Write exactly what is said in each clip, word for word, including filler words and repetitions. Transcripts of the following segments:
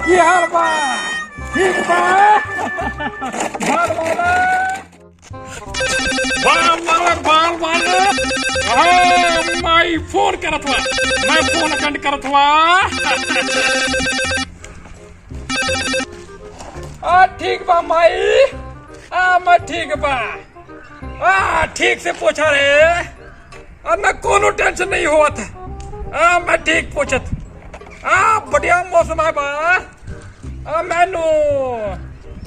ये हाल बा, ठीक बा। बाल वाला, बाल वाला, बाल वाला। हाँ, माई फोन करत हुआ, मैं फोन अटेंड करत हुआ। आ, ठीक बा माई, आ, मैं ठीक बा। आ, ठीक से पूछा रे। आ, ना कोनो टेंशन नहीं होत। आ, मैं ठीक पूछत। आ, बढ़िया मौसम है बा। आ, मैनू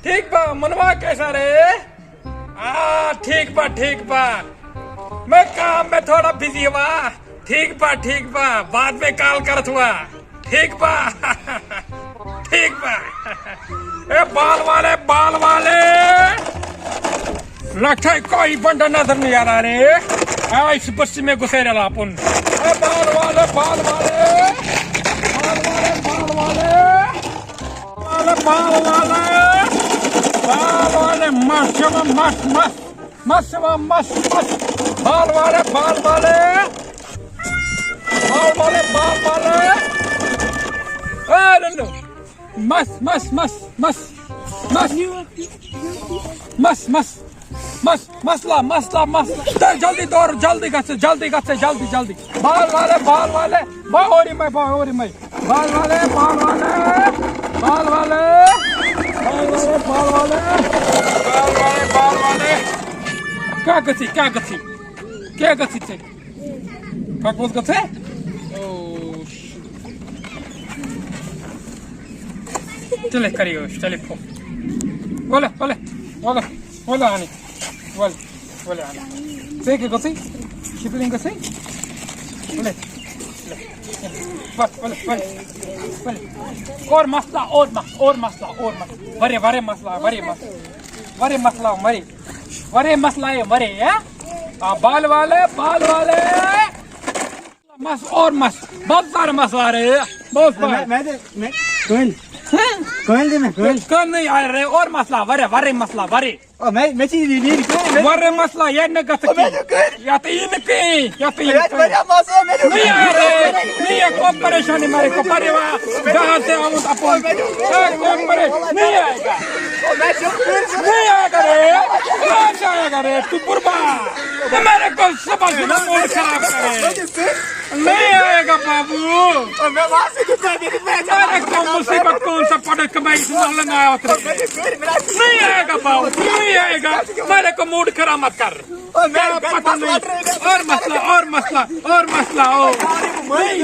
ठीक बा। मनवा कैसा रे? आ, ठीक बा, ठीक बा। मैं काम में थोड़ा बिजी बा। ठीक बा, ठीक बा, बाद में कॉल करत हुआ। ठीक बा। ठीक बा। ए, बाल वाले, बाल वाले, लगता है कोई बंदा नजर नहीं आ रहा रे। हाँ, इस बस्ती में घुसे रहा अपन। ए, बाल वाले, बाल वाले, बाल वाले, बाल वाले, बाल वाले, बाल वाले, बाल वाले, मस्त, मस्त, मस्त। मस्त वा, मस्त, मस्त। बाल वाले, बाल वाले। बाल वाले, बाल वाले। ए, नन्नू। मस्त, मस्त, मस्त, मस्त। मस्त। मस्त, मस्त। मस्त, मसला, मसला, मसला। दे, जल्दी दौड़, जल्दी गसे, जल्दी गसे, जल्दी, जल्दी। बाल वाले, बाल वाले। बा, और ही मैं, बा, और ही मैं। बाल वाले, बाल वाले, बाल वाले, बाल वाले, बाल वाले, बाल वाले, बाल वाले। क्या गति, क्या गति, क्या गति थे? क्या बोल गए थे? ओ, चले करियो, चले फो। बोले, बोले, बोले, बोले आने, बोले। बोले आना। से के कसै? शिपलिंग कसै? बोले। बोले, बोले, बोले। बोले। और मसला, और मस-, और मसला, और मस-, वरे, वरे मसला, वरे मस-, वरे मसला, वरे। वरे मसला है, वरे, है? आ, बाल वाले, बाल वाले। मस, और मस, बहुत सारे मसला आ रहे हैं, बहुत सारे। मैं, मैं दे, मैं, कौन? हाँ? कौन दे मैं, कौन? कौन नहीं आ रहे, और मसला, वरे, वरे मसला, वरे। او میں، مےٚ چھِ یہِ نیٖرِتھ کٔرۍ، مےٚ چھِ ورے مسئلہ یہ نہ گژھِ او، مےٚ چھِ کٔرۍ۔ یا تو یہ نہ کٔرۍ، یا تو یہ مےٚ چھِ نہ کٔرۍ۔ واریاہ مسلہٕ، مےٚ چھِ نہیں آ رہے، نہیں ہے کوئی پریشانی مارے کو پریوا۔ جہاں سے آؤں اپون۔ اے، کوئی پریشانی نہیں آئے گا۔ او، مےٚ چھِ کٔرۍ۔ نہیں آئے گا رے، کہاں سے آئے گا رے؟ تو بربا، ہمارے کو سب موڈ خراب کرے۔ نہیں آئے گا بابو۔ او، میں وہاں سے کتنا دیر میں ارے کون مصیبت کون سا پڑے کہ میں اس محلے میں آیا اترے۔ نہیں آئے گا بابو، نہیں آئے گا۔ میرے کو موڈ خراب مت کر۔ او، میں کیا پتہ نہیں۔ اور مسئلہ، اور مسئلہ، اور مسئلہ ہو۔ نہیں،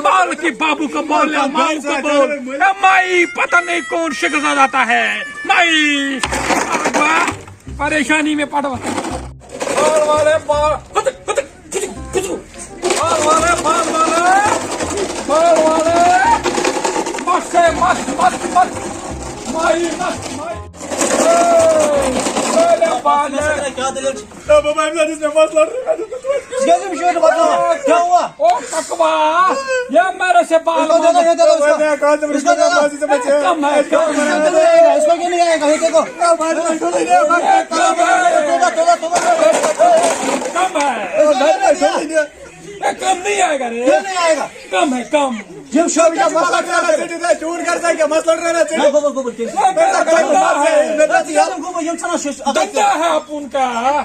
بال کی بابو کو بول، ماں کو بول۔ اے مائی، پتہ نہیں کون شکل آتا ہے۔ مائی، ابا، پریشانی میں پڑا۔ بال والے، بال، خود، خود۔ بال والے، بال والے، بال والے۔ مست ہے، مست، مست، مست۔ مائی، مست، مائی۔ اے، اے، بال ہے۔ کیا دلیل چھِ؟ اے، بابا، أمۍ ساتہٕ یُس مےٚ مَس لَڑ-، ژٕ کیٛازِ چھُکھ شٲٹھ وَدان؟ کیٛاہ ہوا؟ او، پکوا۔ یا میرے سے بال اس کو دے دو، یہ دے دو اس کو۔ میں کہاں سے اس کو دے دو۔ ماسی سے بچے۔ کم ہے، کم ہے۔ اس کو کیوں نہیں آئے گا؟ اس کو کیوں نہیں آئے گا؟ یہ دیکھو۔ اے، بال میں چھوڑ دے، بال میں چھوڑ دے۔ توبہ، توبہ، توبہ۔ کم ہے۔ اس کو کیوں نہیں آئے گا؟ اے، کم نہیں آئے گا رے۔ کیوں نہیں آئے گا؟ کم ہے، کم۔ یِم شٲمۍ کیٛاہ مسلہٕ کران ژےٚ؟ ژےٚ چھُ ژےٚ چوٗر کران کیٛاہ مسلہٕ کران ژےٚ؟ نہ، گوٚبُر، گوٚبُر، کیٛازِ؟ ہے، مےٚ چھُ دنٛدا ہے۔ مےٚ چھُ یِم گوٚبُر، یِم چھِنہ شیٚش-، اَتھ دنٛدا ہے اپُن کا۔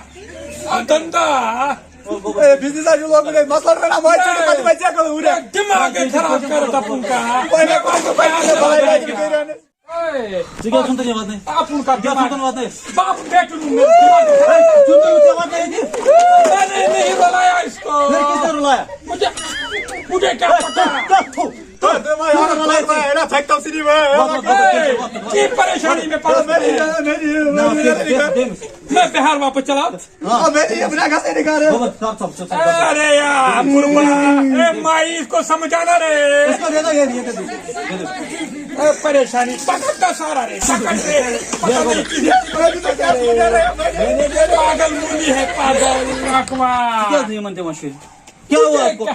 آ، دنٛدا۔ اے، بِزنِس آسہِ لوگمُت، ہے، مسلہٕ کران، وۄنۍ چھُنہٕ پَتہٕ وۄنۍ ژےٚ کَرُن ہُرٮ۪ر۔ دماغ ہے خراب کرت اپُن کا۔ وۄنۍ مےٚ کوٚر سُہ پَتہٕ بَلاے وَتہِ کٔرِتھ۔ اے، ژٕ کیٛاہ چھُکھ تَتہِ واتنٲوِتھ؟ اپُن کا کیٛاہ چھُکھ دماغ۔ تَتہِ واتنٲوِتھ؟ باپ بیٹھ نہٕ مےٚ۔ ہے، ژٕ تہِ، ژےٚ واتنٲوِتھ یہِ؟ میں نے نہیں بلایا اس کو۔ پھر کس نے بلایا؟ مجھے، مجھے کیا پتا؟ ہے، تھو۔ تو، تو، میں یار، میں یار، پھینکتا ہوں سیدھی میں۔ بس، بس، بس، بس، بس۔ اے، کی پریشانی میں پڑا۔ میں نہیں، میں نہیں، میں نہیں۔ نہ، پھر، پھر، پھر۔ میں بہار واپس چلا۔ ہاں۔ میں نہیں، اپنا گھر سے نکال رہے۔ بابا، صاحب، صاحب، صاحب، صاحب۔ ارے یار، مرغا، اے مائی، اس کو سمجھانا رے۔ اس کو دے دو، یہ، یہ دے دو، یہ دے دو۔ اے پریشانی، پکڑ کا سارا رے، پکڑ رے، پکڑ رے۔ پاگل مولی ہے، پاگل، اقوا۔ کیا نہیں مانتے وہاں سے؟ کیا ہوا آپ کو؟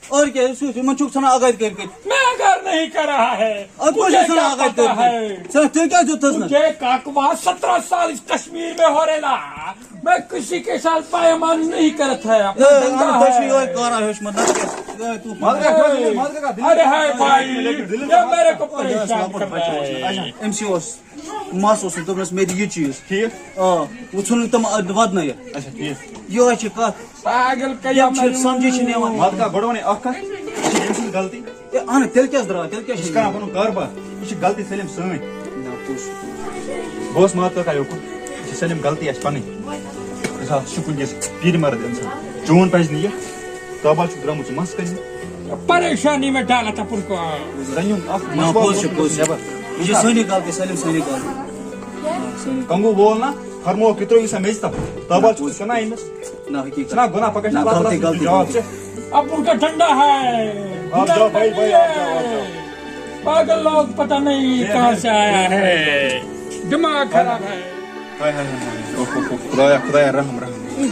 اور کیا، اس کو، من چوک سنا آگاہ کر کے۔ میں اگر نہیں کر رہا ہے، اب کون مجھے سا کیا آگاہ پتا کر کے؟ ہے؟ سر، تو کیا جو تھا سنا؟ مجھے کاکوا سترہ سال اس کشمیر میں ہو رہا۔ میں کسی کے ساتھ پائمال نہیں کرتا ہے، اپنا اے، دھندا اَہَن، تۄہہِ چھُو ہے۔ یِہوٚے کارا ہیوٚچھمُت، نَتہٕ کیٛاہ؟ اے، تُو اے، ارے ہاے بھائی، یہ میرے کو پریشان کر رہا ہے۔ أمۍ سٕے اوس مَس اوس نہٕ دوٚپنَس مےٚ دِ یہِ چیٖز۔ ٹھیٖک۔ آ، وۄنۍ ژھٕنُن تِم اَدٕ وَدنٲیِتھ۔ اچھا، ٹھیٖک۔ یِہوٚے چھِ کَتھ۔ پاگل کیا یِم چھِ سَمجھی چھِ نِوان۔ وَلہٕ کَر گۄڈٕ وَنے اَکھ کَتھ، یہِ چھِ أمۍ سٕنٛز غلطی۔ اے، اَہَن، تیٚلہِ کیٛاہ درٛاو؟ تیٚلہِ کیٛاہ یہِ چھِ چھِ کران پَنُن کاربار، یہِ چھِ غلطی سٲلِم سٲنۍ۔ نہ، کُس؟ بہٕ اوسُس مات کاکا یوکُن، یہِ چھِ سٲلِم غلطی اَسہِ پَنٕنۍ۔ مِثال، چھُ کُنہِ کِس پیٖرِ مرد اِنسان، چون پَزِ نہٕ یہِ، کابل چھُ درٛامُت ژٕ مَس کَرنہِ۔ پریشانی میں ڈالا تھا پُن کو۔ زَنیُن اَکھ نہ، مَس وَس پوٚز چھُ، اوس پوٚز چھُ۔ نٮ۪بر۔ یہِ چھِ سٲنی غلطی، سٲلِم سٲنی غلطی۔ آ، سٲنی۔ کنگو وول نہ، فرمو کہِ ترٛٲیِو سا میٚژِ تَل۔ کابل چھُ کٕنان أمِس۔ نہ، حقیٖقت۔ چھُنہ گۄناہ، پَکان چھِ نہ، اللہ تعالیٰ غلطی، سٕنٛدِ غلطی، جواب غلطی۔ چھِ۔ اب ان کا ڈنڈا ہے۔ آپ جاؤ بھائی، بھائی، آپ جاؤ، آپ جاؤ۔ پاگل لوگ پتہ نہیں کہاں سے آیا ہے۔ دماغ خراب ہے۔ ہائے، ہائے، ہائے، ہائے۔ اوہ، اوہ، اوہ، خدایا، خدایا، رحم، رحم۔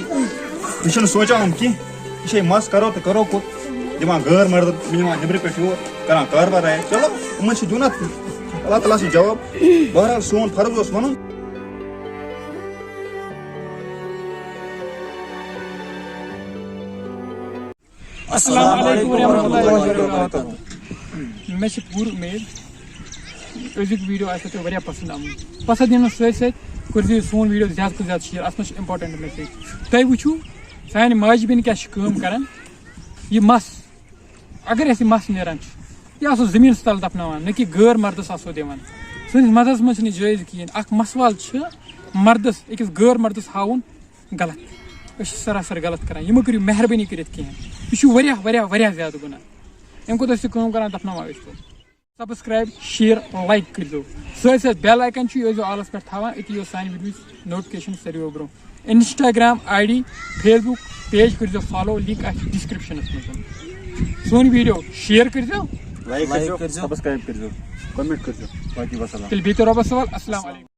یہِ چھُنہٕ سونٛچان یِم کینٛہہ۔ یہِ چھِ مَس کرو تہٕ کرو کوٚت؟ دِوان غٲر مردن، یِوان نیٚبرٕ پٮ۪ٹھ یور، کران کاربار ہے۔ چلو، یِمن چھِ دیُن اَتھ۔ اللہ تعالیٰ سٕنٛدِ جواب۔ بہرحال، سون فرض اوس وَنُن۔ السلام علیکم ورحمۃ اللہ وبرکاتہ۔ مےٚ چھِ پوٗرٕ اُمید أزیُک ویٖڈیو آسہِ تۄہہِ واریاہ پَسنٛد آمُت۔ پَسنٛد یِنَس سۭتۍ سۭتۍ کٔرۍزیو یہِ سون ویٖڈیو زیادٕ کھۄتہٕ زیادٕ شِیَر۔ اَتھ منٛز چھِ اِمپاٹَنٛٹ میسیج۔ تۄہہِ وٕچھِو سانہِ ماجہِ بیٚنہِ کیٛاہ چھِ کٲم کَران۔ یہِ مَس، اگر اَسہِ یہِ مَس نیران چھُ، یہِ آسو زٔمیٖنَس تَل دَفناوان، نہ کہِ غٲر مَردَس آسو دِوان۔ سٲنِس مَذہَبَس منٛز چھِنہٕ یہِ جٲیِز کِہیٖنۍ۔ اَکھ مَس وال چھِ مَردَس، أکِس غٲر مَردَس ہاوُن غلط۔ أسۍ چھِ سراسر غلط کران۔ یہِ مہ کٔرِو مہربٲنی کٔرِتھ کِہیٖنۍ۔ یہِ چھُ واریاہ، واریاہ، واریاہ زیادٕ گُناہ۔ اَمہِ کھۄتہٕ ٲسِو کٲم کران، دفناوان ٲسۍ تو۔ سبسکرائب، شیئر، لائک کٔرۍزیو۔ سۭتۍ سۭتۍ بیل آیکن چھُ، یہِ ٲسۍزیو آلَس پٮ۪ٹھ تھاوان، أتی یِیو سانہِ ویٖڈیوٕچ نوٹیفکیشن ساروِیو برٛونٛہہ۔ انسٹاگرام آئی ڈی، فیس بک پیج کٔرۍزیو فالو، لنک آسہِ ڈسکرپشنس منٛز۔ سون ویٖڈیو شیئر کٔرۍزیو۔ لائک لائک کٔرۍزیو، کٔرۍزیو۔ سبسکرائب کٔرۍزیو، کمنٹ کٔرۍزیو۔ باقی وسلام۔ تیٚلہِ بِہِو رۄبَس حوال۔ السلام علیکم۔